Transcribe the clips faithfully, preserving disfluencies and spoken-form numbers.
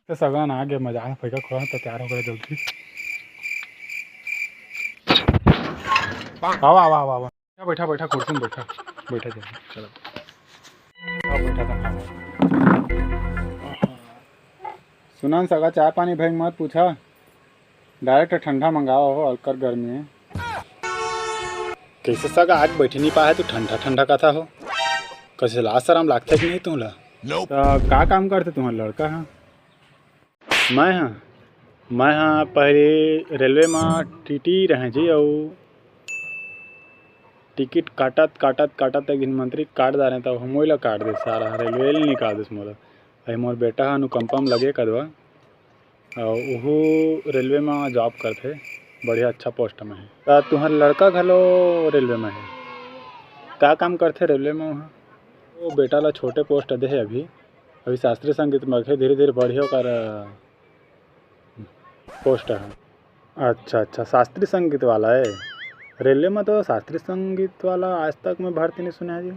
तो सगन आ गया, मजा है, फैका खोला तो तैयार हो गया जल्दी। आवा, आवा, आवा, आवा। बैठा, बैठा, बैठा, कुर्सी में बैठा, बैठा जल्दी। चलो। अब बैठा था, हाँ। सुनन सगा, चाय पानी भाई मत पूछा, डायरेक्ट ठंडा मंगावा हो, अलकर गर्मी है। कैसे सगा आज बैठे नहीं पाए तू, ठंडा ठंडा कथा हो, कैसे लाज शरम लागथे कि नहीं तुमला? त का काम करथे तुम्हार लड़का ह? मैं ह, मैं ह पहले रेलवे म टीटी रहे जी, अउ टिकट काटत काटत काटत एक दिन मंत्री काट डारे, त मोला काट दे सारा, रेलवे ल निकाल दे मोला। अभी मोर बेटा ह अनुकंपा म लगे कदवा, अउ उहू रेलवे म जॉब करथे, बढ़िया अच्छा पोस्ट म हे। त तुहर लड़का घलो रेलवे म हे? का काम करथे रेलवे म उहाँ? वो बेटा ला छोटे पोस्ट दे हे अभी, अभी शास्त्रीय संगीत म रखे, धीरे धीरे बढ़िया ओकर पोस्ट ह। अच्छा, अच्छा, शास्त्रीय संगीत वाला है। रेलवे में तो शास्त्रीय संगीत वाला आज तक मैं भर्ती नहीं सुना है जी।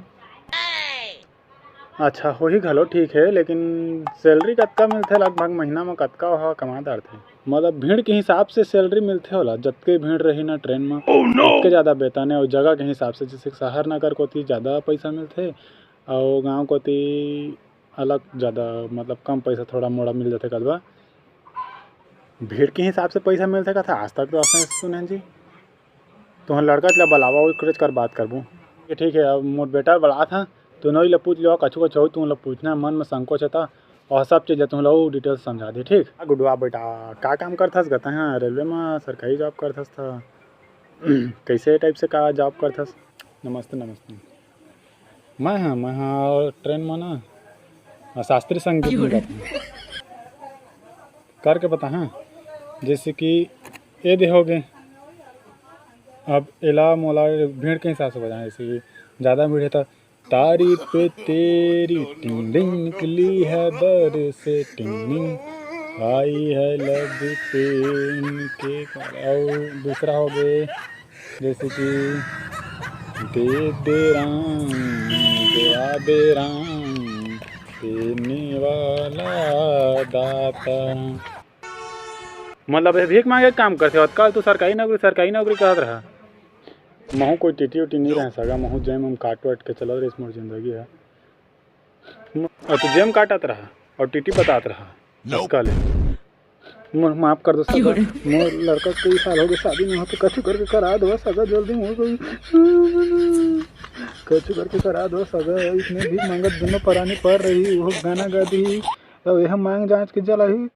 अच्छा, होही घलो ठीक है, लेकिन सैलरी कतका मिलथे, लगभग महीना में कतका ओहा कमा डारथे? मतलब भीड़ के हिसाब से सैलरी मिलथे ओला, जतके भीड़ रही ना ट्रेन में, ओतके ज़्यादा वेतन है। और जगह के हिसाब से, जैसे शहर नगर कोती ज़्यादा पैसा मिलथे, और गाँव कोती अलग ज़्यादा, मतलब कम पैसा थोड़ा मोड़ा मिल जाथे कदवा। भीड़ के हिसाब से पैसा मिलथे कथा, आज तक तो अइसने सुने जी। तुहर लड़का ला बलावा, ओकरेच कर बात करबो। ये ठीक है, अब मोर बेटा बलात हा, तो नोई ला पूछ लो, कछु कछु हो तुम ला पूछना मन में संकोच है ता, और सब चीज़ तुम ला वो डिटेल समझा दे, ठीक? हाँ गुडुआ बेटा, का काम करथस गा तैं? हाँ, रेलवे में सरकारी जॉब करथस था। कैसे टाइप से का जॉब करथस? नमस्ते, नमस्ते। मैं हाँ, मैं हाँ, और ट्रेन में ना, आ, शास्त्रीय संगीत में गाता हूँ। करके बता, हाँ, जैसे कि ये दे हो गए, अब एला मोला भीड़ के हिसाब से बजाना, जैसे कि ज़्यादा भीड़ है तो तारी पे तेरी टिंग डिंग निकली है बर से टिंग डिंग, आई है लव पेन के। और दूसरा हो गए, जैसे कि दे दे राम, दया दे राम, देने वाला दाता। मतलब ये भीख मांगे के काम करथे, अतका तू सरकारी नौकरी, सरकारी नौकरी करत रहा। महू कोई टीटी उटी नहीं रहे सगा, महू जेम हम काट वाट के चलत रहिस मोर जिंदगी है। म-, और तू जेम काटत रहा और टीटी बतात रहा। अतका ले। मोर माफ कर दो सगा, मोर लड़का कई साल हो गए शादी नहीं होते, कछु करके करा दो सगा, जल्दी मोर कोई कछु करके करा दो सगा। इसने भीख मांगत दोनों परानी पर रही, वो गाना गा दी, अब यह मांग जांच के जला ही।